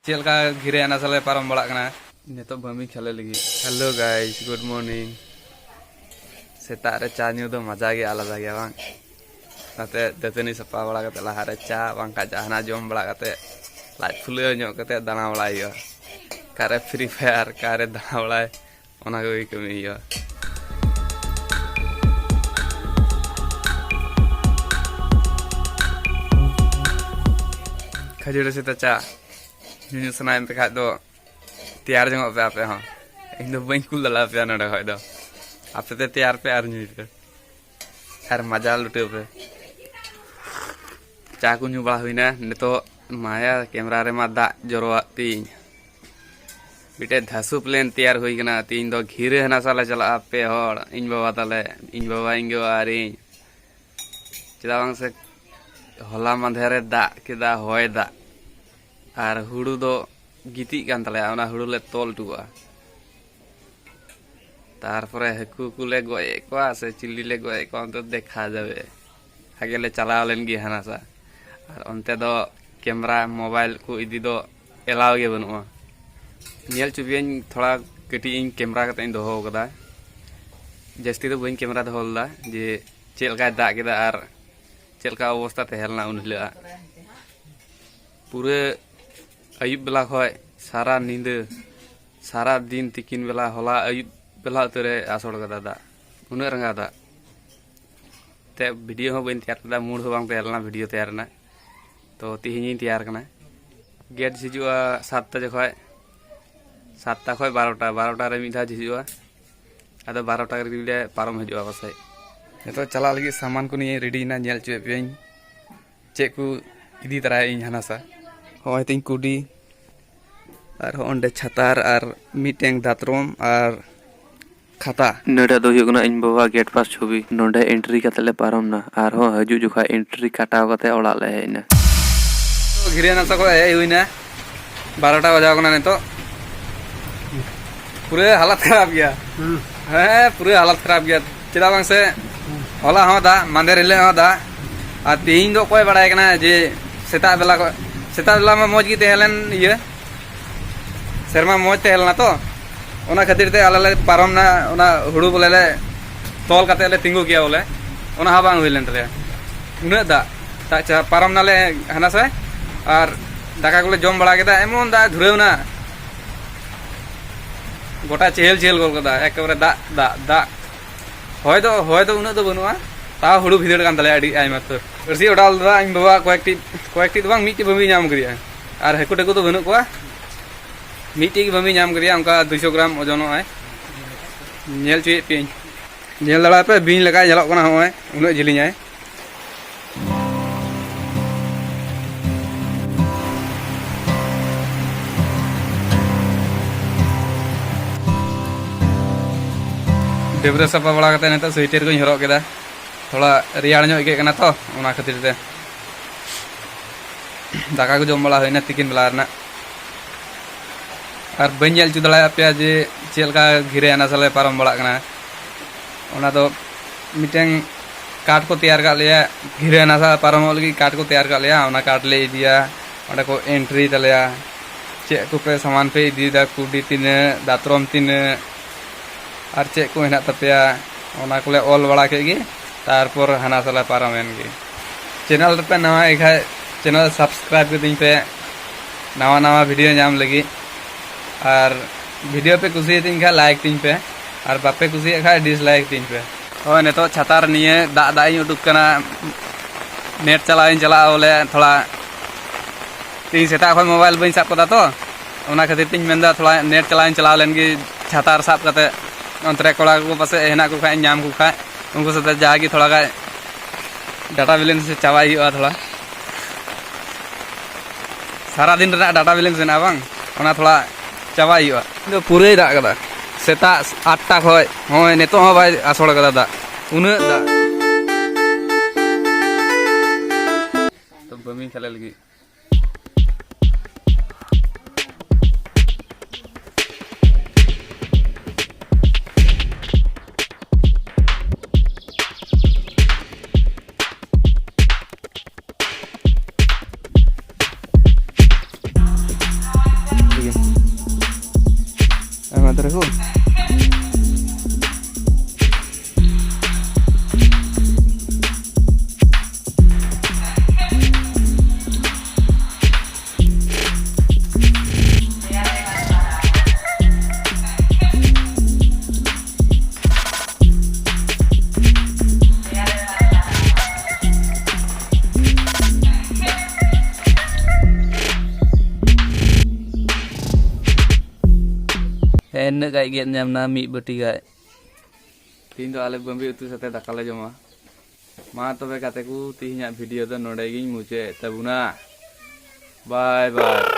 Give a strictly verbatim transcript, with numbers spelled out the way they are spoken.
ᱪᱮᱫ ᱞᱮᱠᱟ ᱜᱷᱤᱨᱮ ᱦᱟᱱᱟ ᱥᱟᱞᱮ ᱯᱟᱨᱚᱢ ᱵᱟᱲᱟᱜ ᱠᱟᱱᱟ᱾ ᱱᱤᱛᱚᱜ ᱵᱟᱹᱢᱤ ᱠᱷᱮᱞᱮ ᱞᱟᱹᱜᱤᱫ᱾ Hello guys, good morning. ᱥᱮᱛᱟᱜ ᱨᱮ ᱪᱟ ᱧᱩ ᱫᱚ ᱢᱟᱡᱟ ᱜᱮ ᱟᱞᱟᱫᱟ ᱜᱮᱭᱟ ᱵᱟᱝ? ᱚᱱᱟᱛᱮ ᱫᱟᱹᱛᱟᱹᱱᱤ ᱥᱟᱯᱷᱟ ᱵᱟᱲᱟ ᱠᱟᱛᱮ ᱞᱟᱦᱟᱨᱮ ᱪᱟ ᱵᱟᱝᱠᱷᱟᱱ ᱡᱟᱦᱟᱱᱟᱜ ᱡᱚᱢ ᱵᱟᱲᱟ ᱠᱟᱛᱮ ᱞᱟᱡ ᱯᱷᱩᱞᱟᱹᱣ ᱧᱚᱜ ᱠᱟᱛᱮ ᱫᱟᱬᱟ ᱵᱟᱲᱟᱭ ᱦᱩᱭᱩᱜᱼᱟ᱾ ᱚᱠᱟᱨᱮ Free Fire, ᱚᱠᱟᱨᱮ ᱫᱟᱬᱟ ᱵᱟᱲᱟᱭ, ᱚᱱᱟ ᱠᱚᱜᱮ ᱠᱟᱹᱢᱤ ᱦᱩᱭᱩᱜᱼᱟ᱾ ᱠᱷᱟᱹᱡᱟᱹᱲᱤ ᱥᱟᱛᱮ ᱪᱟ ᱧᱩ ᱥᱟᱱᱟᱭᱮᱫ ᱯᱮ ᱠᱷᱟᱡ ᱫᱚ ᱛᱮᱭᱟᱨ ᱡᱚᱝᱚᱜ ᱯᱮ ᱟᱯᱮ ᱦᱚᱸ᱾ ᱤᱧ ᱫᱚ ᱵᱟᱹᱧ ᱠᱩᱞ ᱫᱟᱲᱮ ᱟᱯᱮᱭᱟ ᱱᱚᱰᱮ ᱠᱷᱚᱡ ᱫᱚ᱾ ᱟᱯᱮ ᱛᱮ ᱛᱮᱭᱟᱨ ᱯᱮ ᱟᱨ ᱧᱩᱭ ᱯᱮ ᱟᱨ ᱢᱟᱡᱟ ᱞᱩᱴᱟᱹᱣ ᱯᱮ᱾ ᱪᱟ ᱠᱚ ᱧᱩ ᱵᱟᱲᱟ ᱦᱩᱭᱱᱟ᱾ ᱱᱤᱛᱚᱜ ᱢᱟᱭᱟ ᱠᱮᱢᱨᱟ ᱨᱮᱢᱟ ᱫᱟᱜ ᱡᱚᱨᱚᱣᱟᱜ ᱛᱤᱧ᱾ ᱢᱤᱫᱴᱮᱡ ᱫᱷᱟᱥᱩ ᱯᱞᱮᱱ ᱛᱮᱭᱟᱨ ᱦᱩᱭ ᱠᱟᱱᱟ᱾ ᱛᱤᱦᱤᱧ ᱫᱚ ᱜᱷᱤᱨᱟᱹ ᱦᱟᱱᱟᱥᱟ ᱞᱮ ᱪᱟᱞᱟᱜᱼᱟ ᱯᱮ ᱦᱚᱲ, ᱤᱧ ᱵᱟᱵᱟ ᱛᱟᱞᱮ, ᱤᱧ ᱵᱟᱵᱟ, ᱤᱧ ᱜᱚ ᱟᱨ ᱤᱧ᱾ ᱪᱮᱫᱟᱜ ᱵᱟᱝ ᱥᱮ ᱦᱚᱞᱟ ᱢᱟᱫᱷᱮᱨ ᱮ ᱫᱟᱜ ᱠᱮᱫᱟ, ᱦᱚᱭ ᱫᱟᱜ, ᱟᱨ ᱦᱩᱲᱩ ᱫᱚ ᱜᱤᱛᱤᱡ ᱠᱟᱱ ᱛᱟᱞᱮᱭᱟ, ᱚᱱᱟ ᱦᱩᱲᱩ ᱞᱮ ᱛᱚᱞ ᱦᱚᱴᱚ ᱠᱟᱜᱼᱟ᱾ ᱛᱟᱨᱯᱚᱨᱮ ᱦᱟᱹᱠᱩ ᱠᱚᱞᱮ ᱜᱚᱡ ᱮᱫ ᱠᱚᱣᱟ ᱥᱮ ᱪᱤᱞᱤ ᱞᱮ ᱜᱚᱡ ᱮᱫ ᱠᱚᱣᱟ, ᱚᱱᱛᱮ ᱫᱮᱠᱷᱟ ᱡᱟᱵᱮ᱾ ᱟᱜᱮ ᱞᱮ ᱪᱟᱞᱟᱣ ᱞᱮᱱ ᱜᱮ ᱦᱟᱱᱟ ᱥᱟ᱾ ᱟᱨ ᱚᱱᱛᱮ ᱫᱚ ᱠᱮᱢᱨᱟ, ᱢᱳᱵᱟᱭᱤᱞ ᱠᱚ ᱤᱫᱤ ᱫᱚ ᱮᱞᱟᱣ ᱜᱮ ᱵᱟᱹᱱᱩᱜᱼᱟ᱾ ᱧᱮᱞ ᱦᱚᱪᱚ ᱯᱮᱭᱟᱹᱧ, ᱛᱷᱚᱲᱟ ᱠᱟᱹᱴᱤᱡ ᱤᱧ ᱠᱮᱢᱨᱟ ᱠᱟᱛᱮ ᱤᱧ ᱫᱚᱦᱚ ᱟᱠᱟᱫᱟ᱾ ᱡᱟᱹᱥᱛᱤ ᱫᱚ ᱵᱟᱹᱧ ᱠᱮᱢᱨᱟ ᱫᱚᱦᱚ ᱞᱮᱫᱟ ᱡᱮ ᱪᱮᱫ ᱞᱮᱠᱟᱭ ᱫᱟᱜ ᱠᱮᱫᱟ ᱟᱨ ᱪᱮᱫ ᱞᱮᱠᱟ ᱚᱵᱚᱥᱛᱟ ᱛᱟᱦᱮᱸ ᱞᱮᱱᱟ ᱩᱱ ᱦᱤᱞᱳᱜ ᱟᱜ᱾ ᱯᱩᱨᱟᱹ ᱟᱹᱭᱩᱵ ᱵᱮᱞᱟ ᱠᱷᱚᱡ ᱥᱟᱨᱟ ᱧᱤᱫᱟᱹ, ᱥᱟᱨᱟ ᱫᱤᱱ ᱛᱤᱠᱤᱱ ᱵᱮᱞᱟ, ᱦᱚᱞᱟ ᱟᱹᱭᱩᱵ ᱵᱮᱞᱟ ᱩᱛᱟᱹᱨᱮ ᱟᱥᱚᱲ ᱠᱟᱫᱟ ᱫᱟᱜ, ᱩᱱᱟᱹᱜ ᱨᱟᱸᱜᱟᱣ ᱫᱟᱜ᱾ ᱛᱮ ᱵᱷᱤᱰᱤᱭᱳ ᱦᱚᱸ ᱵᱟᱹᱧ ᱛᱮᱭᱟᱨ ᱠᱟᱫᱟ, ᱢᱩᱰ ᱦᱚᱸ ᱵᱟᱝ ᱛᱟᱦᱮᱸ ᱞᱮᱱᱟ ᱵᱷᱤᱰᱤᱭᱳ ᱛᱮᱭᱟᱨ ᱨᱮᱱᱟᱜ᱾ ᱛᱚ ᱛᱤᱦᱤᱧᱤᱧ ᱛᱮᱭᱟᱨ ᱠᱟᱱᱟ᱾ ᱜᱮᱴ ᱡᱷᱤᱡᱩᱜᱼᱟ ᱥᱟᱛᱴᱟ ᱡᱚᱠᱷᱚᱡ, ᱥᱟᱛᱴᱟ ᱠᱷᱚᱡ ᱵᱟᱨᱚᱴᱟ, ᱵᱟᱨᱚᱴᱟ ᱨᱮ ᱢᱤᱫ ᱫᱷᱟᱣ ᱡᱷᱤᱡᱩᱜᱼᱟ᱾ ᱟᱫᱚ ᱵᱟᱨᱚᱴᱟ ᱨᱮᱜᱮ ᱞᱮ ᱯᱟᱨᱚᱢ ᱦᱤᱡᱩᱜᱼᱟ ᱯᱟᱥᱮᱡ᱾ ᱱᱤᱛᱚᱜ ᱪᱟᱞᱟᱜ ᱞᱟᱹᱜᱤᱫ ᱥᱟᱢᱟᱱ ᱠᱚ ᱱᱤᱭᱟᱹ ᱨᱮᱰᱤᱭᱮᱱᱟ, ᱧᱮᱞ ᱦᱚᱪᱚᱭᱮᱫ ᱯᱮᱭᱟᱹᱧ ᱪᱮᱫ ᱠᱚ ᱤᱫᱤ ᱛᱟᱨᱟᱭᱟ ᱤᱧ ᱦᱟᱱᱟ ᱥᱟ᱾ ᱦᱚᱸᱜᱼᱚᱭ ᱛᱤᱧ ᱠᱩᱰᱤ, ᱟᱨ ᱦᱚᱸ ᱚᱸᱰᱮ ᱪᱷᱟᱛᱟᱨ ᱟᱨ ᱢᱤᱫᱴᱮᱱ ᱫᱟᱛᱨᱚᱢ ᱟᱨ ᱠᱷᱟᱛᱟ᱾ ᱱᱚᱰᱮ ᱫᱚ ᱦᱩᱭᱩᱜ ᱠᱟᱱᱟ ᱤᱧ ᱵᱟᱵᱟ ᱜᱮᱴ ᱯᱟᱥ ᱪᱷᱚᱵᱤ᱾ ᱱᱚᱰᱮ ᱮᱱᱴᱨᱤ ᱠᱟᱛᱮ ᱞᱮ ᱯᱟᱨᱚᱢ ᱱᱟ, ᱟᱨᱦᱚᱸ ᱦᱤᱡᱩᱜ ᱡᱚᱠᱷᱟᱡ ᱮᱱᱴᱨᱤ ᱠᱟᱴᱟᱣ ᱠᱟᱛᱮ ᱚᱲᱟᱜ ᱞᱮ ᱦᱮᱡ ᱮᱱᱟ᱾ ᱜᱷᱤᱨᱟᱹ ᱱᱟᱥᱟ ᱠᱚ ᱦᱮᱡ ᱦᱩᱭᱱᱟ, ᱵᱟᱨᱚᱴᱟ ᱵᱟᱡᱟᱣ ᱠᱟᱱᱟ ᱱᱤᱛᱚᱜ᱾ ᱯᱩᱨᱟᱹ ᱦᱟᱞᱟᱛ ᱠᱷᱟᱨᱟᱯ ᱜᱮᱭᱟ᱾ ᱦᱮᱸ, ᱯᱩᱨᱟᱹ ᱦᱟᱞᱟᱛ ᱠᱷᱟᱨᱟᱯ ᱜᱮᱭᱟ᱾ ᱪᱮᱫᱟᱜ ᱵᱟᱝ ᱥᱮ ᱦᱚᱞᱟ ᱦᱚᱸ ᱫᱟᱜ, ᱢᱟᱸᱫᱮᱨ ᱦᱤᱞᱳᱜ ᱦᱚᱸ ᱫᱟᱜ, ᱟᱨ ᱛᱮᱦᱮᱧ ᱫᱚ ᱚᱠᱚᱭ ᱵᱟᱲᱟᱭ ᱠᱟᱱᱟ ᱡᱮ ᱥᱮᱛᱟᱜ ᱵᱮᱞᱟ ᱠᱚ, ᱥᱮᱛᱟᱜ ᱵᱮᱞᱟ ᱢᱟ ᱢᱚᱡᱽ ᱜᱮ ᱛᱟᱦᱮᱸ ᱞᱮᱱ ᱤᱭᱟᱹ, ᱥᱮᱨᱢᱟ ᱢᱚᱡᱽ ᱛᱟᱦᱮᱸ ᱞᱮᱱᱟ ᱛᱚ, ᱚᱱᱟ ᱠᱷᱟᱹᱛᱤᱨ ᱛᱮ ᱟᱞᱮ ᱞᱮ ᱯᱟᱨᱚᱢ ᱱᱟ, ᱚᱱᱟ ᱦᱩᱲᱩ ᱵᱚᱞᱮ ᱞᱮ ᱛᱚᱞ ᱠᱟᱛᱮ ᱞᱮ ᱛᱤᱸᱜᱩ ᱠᱮᱭᱟ ᱵᱚᱞᱮ, ᱚᱱᱟ ᱦᱚᱸ ᱵᱟᱝ ᱦᱩᱭ ᱞᱮᱱ ᱛᱟᱞᱮᱭᱟ᱾ ᱩᱱᱟᱹᱜ ᱫᱟᱜ, ᱫᱟᱜ ᱪᱟ-, ᱯᱟᱨᱚᱢ ᱱᱟᱞᱮ ᱦᱟᱱᱟ ᱥᱮ, ᱟᱨ ᱫᱟᱠᱟ ᱠᱚᱞᱮ ᱡᱚᱢ ᱵᱟᱲᱟ ᱠᱮᱫᱟ, ᱮᱢᱚᱱ ᱫᱟᱜ ᱫᱷᱩᱨᱟᱹᱣ ᱱᱟ, ᱜᱚᱴᱟ ᱪᱮᱦᱮᱞ ᱪᱮᱦᱮᱞ ᱜᱚᱫ ᱠᱟᱫᱟ, ᱮᱠᱮᱵᱟᱨᱮ ᱫᱟᱜ, ᱫᱟᱜ, ᱫᱟᱜ᱾ ᱦᱚᱭ ᱫᱚ, ᱦᱚᱭ ᱫᱚ ᱩᱱᱟᱹᱜ ᱫᱚ ᱵᱟᱹᱱᱩᱜᱼᱟ, ᱛᱟᱣ ᱦᱩᱲᱩ ᱵᱷᱤᱸᱫᱟᱹᱲ ᱠᱟᱱ ᱛᱟᱞᱮᱭᱟ ᱟᱹᱰᱤ ᱟᱭᱢᱟ ᱩᱛᱟᱹᱨ᱾ ᱟᱹᱨᱥᱤ ᱚᱰᱟᱣ ᱞᱮᱫᱟ ᱤᱧ ᱵᱟᱵᱟ ᱠᱚᱭᱮᱠᱴᱤ, ᱠᱚᱭᱮᱠᱴᱤ ᱫᱚ ᱵᱟᱝ, ᱢᱤᱫᱴᱤᱡ ᱵᱟᱹᱵᱤ ᱧᱟᱢ ᱠᱮᱫᱮᱭᱟ᱾ ᱟᱨ ᱦᱟᱹᱠᱩ ᱴᱟᱹᱠᱩ ᱫᱚ ᱵᱟᱹᱱᱩᱜ ᱠᱚᱣᱟ, ᱢᱤᱫᱴᱤᱡ ᱜᱮ ᱵᱟᱹᱵᱤ ᱧᱟᱢ ᱠᱮᱫᱮᱭᱟ, ᱚᱱᱠᱟ ᱫᱩᱭᱥᱚ ᱜᱨᱟᱢ ᱳᱡᱚᱱᱚᱜᱼᱟᱭ᱾ ᱧᱮᱞ ᱦᱚᱪᱚᱭᱮᱫ ᱯᱮᱭᱟᱹᱧ, ᱧᱮᱞ ᱫᱟᱲᱮᱭᱟᱜ ᱯᱮ, ᱵᱤᱧ ᱞᱮᱠᱟᱭ ᱧᱮᱞᱚᱜ ᱠᱟᱱᱟ, ᱦᱚᱸᱜᱼᱚᱭ ᱩᱱᱟᱹᱜ ᱡᱤᱞᱤᱧᱟᱭ᱾ ᱰᱟᱹᱵᱽᱨᱟᱹ ᱥᱟᱯᱷᱟ ᱵᱟᱲᱟ ᱠᱟᱛᱮ ᱱᱤᱛᱚᱜ ᱥᱳᱭᱮᱴᱟᱨ ᱠᱚᱧ ᱦᱚᱨᱚᱜ ᱠᱮᱫᱟ, ᱛᱷᱚᱲᱟ ᱨᱮᱭᱟᱲ ᱧᱚᱜ ᱟᱹᱭᱠᱟᱹᱜ ᱠᱟᱱᱟ ᱛᱚ, ᱚᱱᱟ ᱠᱷᱟᱹᱛᱤᱨ ᱛᱮ᱾ ᱫᱟᱠᱟ ᱠᱚ ᱡᱚᱢ ᱵᱟᱲᱟ ᱦᱩᱭᱱᱟ ᱛᱤᱠᱤᱱ ᱵᱮᱞᱟ ᱨᱮᱱᱟᱜ, ᱟᱨ ᱵᱟᱹᱧ ᱧᱮᱞ ᱦᱚᱪᱚ ᱫᱟᱲᱮᱭᱟᱜ ᱯᱮᱭᱟ ᱡᱮ ᱪᱮᱫ ᱞᱮᱠᱟ ᱜᱷᱤᱨᱟᱹ ᱦᱟᱱᱟ ᱥᱟᱞᱮ ᱯᱟᱨᱚᱢ ᱵᱟᱲᱟᱜ ᱠᱟᱱᱟ᱾ ᱚᱱᱟ ᱫᱚ ᱢᱤᱫᱴᱮᱱ ᱠᱟᱴ ᱠᱚ ᱛᱮᱭᱟᱨ ᱠᱟᱜ ᱞᱮᱭᱟ, ᱜᱷᱤᱨᱟᱹ ᱦᱟᱱᱟ ᱥᱟᱞ ᱯᱟᱨᱚᱢᱚᱜ ᱞᱟᱹᱜᱤᱫ ᱠᱟᱴ ᱠᱚ ᱛᱮᱭᱟᱨ ᱠᱟᱜ ᱞᱮᱭᱟ, ᱚᱱᱟ ᱠᱟᱴ ᱞᱮ ᱤᱫᱤᱭᱟ, ᱚᱸᱰᱮ ᱠᱚ ᱮᱱᱴᱨᱤ ᱛᱟᱞᱮᱭᱟ, ᱪᱮᱫ ᱠᱚᱯᱮ ᱥᱟᱢᱟᱱ ᱯᱮ ᱤᱫᱤᱭᱮᱫᱟ, ᱠᱩᱰᱤ ᱛᱤᱱᱟᱹᱜ, ᱫᱟᱛᱨᱚᱢ ᱛᱤᱱᱟᱹᱜ, ᱟᱨ ᱪᱮᱫ ᱠᱚ ᱦᱮᱱᱟᱜ ᱛᱟᱯᱮᱭᱟ, ᱚᱱᱟ ᱠᱚᱞᱮ ᱚᱞ ᱵᱟᱲᱟ ᱠᱮᱫ ᱜᱮ, ᱛᱟᱨᱯᱚᱨ ᱦᱟᱱᱟ ᱥᱟᱞᱮ ᱯᱟᱨᱚᱢᱮᱱ ᱜᱮ᱾ ᱪᱮᱱᱮᱞ ᱨᱮᱯᱮ ᱱᱟᱣᱟ ᱜᱮ ᱠᱷᱟᱡ, ᱪᱮᱱᱮᱞ ᱥᱟᱵᱥᱠᱨᱟᱭᱤᱵ ᱠᱟᱹᱛᱤᱧ ᱯᱮ, ᱱᱟᱣᱟ ᱱᱟᱣᱟ ᱵᱷᱤᱰᱤᱭᱳ ᱧᱟᱢ ᱞᱟᱹᱜᱤᱫ᱾ ᱟᱨ ᱵᱷᱤᱰᱤᱭᱳ ᱯᱮ ᱠᱩᱥᱤᱭᱟᱛᱤᱧ ᱠᱷᱟᱡ ᱞᱟᱭᱤᱠ ᱛᱤᱧ ᱯᱮ, ᱟᱨ ᱵᱟᱯᱮ ᱠᱩᱥᱤᱭᱟᱜ ᱠᱷᱟᱡ ᱰᱤᱥᱞᱟᱭᱤᱠ ᱛᱤᱧ ᱯᱮ᱾ ᱦᱳᱭ, ᱱᱤᱛᱚᱜ ᱪᱷᱟᱛᱟᱨ ᱱᱤᱭᱟᱹ ᱫᱟᱜ ᱫᱟᱜ ᱤᱧ ᱩᱰᱩᱠ ᱠᱟᱱᱟ, ᱱᱮᱴ ᱪᱟᱞᱟᱣ ᱤᱧ ᱪᱟᱞᱟᱜᱼᱟ ᱵᱚᱞᱮ, ᱛᱷᱚᱲᱟ ᱛᱮᱦᱮᱧ ᱥᱮᱛᱟᱜ ᱠᱷᱚᱱ ᱢᱳᱵᱟᱭᱤᱞ ᱵᱟᱹᱧ ᱥᱟᱵ ᱠᱟᱫᱟ ᱛᱚ, ᱚᱱᱟ ᱠᱷᱟᱹᱛᱤᱨ ᱛᱤᱧ ᱢᱮᱱᱫᱟ ᱛᱷᱚᱲᱟ ᱱᱮᱴ ᱪᱟᱞᱟᱣ ᱤᱧ ᱪᱟᱞᱟᱣ ᱞᱮᱱ ᱜᱮ ᱪᱷᱟᱛᱟᱨ ᱥᱟᱵ ᱠᱟᱛᱮ᱾ ᱚᱱᱛᱮ ᱨᱮ ᱠᱚᱲᱟ ᱠᱚ ᱯᱟᱥᱮᱡ ᱦᱮᱱᱟᱜ ᱠᱚ ᱠᱷᱟᱡ, ᱧᱟᱢ ᱠᱚ ᱠᱷᱟᱡ, ᱩᱱᱠᱩ ᱥᱟᱛᱮ ᱡᱟᱜᱮ ᱛᱷᱚᱲᱟ ᱜᱟᱱ ᱰᱟᱴᱟ ᱵᱮᱞᱮᱱᱥ ᱪᱟᱵᱟᱭ ᱦᱩᱭᱩᱜᱼᱟ ᱛᱷᱚᱲᱟ᱾ ᱥᱟᱨᱟᱫᱤᱱ ᱨᱮᱱᱟᱜ ᱰᱟᱴᱟ ᱵᱮᱞᱮᱱᱥ ᱢᱮᱱᱟᱜᱼᱟ ᱵᱟᱝ, ᱚᱱᱟ ᱛᱷᱚᱲᱟ ᱪᱟᱵᱟᱭ ᱦᱩᱭᱩᱜᱼᱟ᱾ ᱤᱧ ᱫᱚ ᱯᱩᱨᱟᱹᱭ ᱫᱟᱜ ᱠᱟᱫᱟ, ᱥᱮᱛᱟᱜ ᱟᱴᱴᱟ ᱠᱷᱚᱡ ᱱᱚᱜᱼᱚᱭ ᱱᱤᱛᱚᱜ ᱦᱚᱸ ᱵᱟᱭ ᱟᱥᱚᱲ ᱠᱟᱫᱟ ᱫᱟᱜ, ᱩᱱᱟᱹᱜ ᱫᱟᱜ᱾ ᱛᱚ ᱵᱟᱹᱢᱤᱧ ᱠᱷᱟᱞᱮ ᱞᱟᱹᱜᱤᱫ᱾ ᱨᱮᱦᱚᱸ᱾ ᱦᱮᱸ, ᱤᱱᱟᱹᱜ ᱜᱟᱡ ᱜᱮᱫ ᱧᱟᱢ ᱱᱟ, ᱢᱤᱫ ᱵᱟᱹᱴᱤ ᱜᱟᱡ᱾ ᱛᱤᱦᱤᱧ ᱫᱚ ᱟᱞᱮ ᱵᱟᱹᱢᱵᱤ ᱩᱛᱩ ᱥᱟᱛᱮ ᱫᱟᱠᱟ ᱞᱮ ᱡᱚᱢᱟ᱾ ᱢᱟ ᱛᱚᱵᱮ ᱜᱟᱛᱮ ᱠᱚ, ᱛᱤᱦᱤᱧᱟᱜ video ᱫᱚ ᱱᱚᱰᱮ ᱜᱤᱧ ᱢᱩᱪᱟᱹᱫ ᱮᱫ ᱛᱟᱵᱚᱱᱟ᱾ Bye bye᱾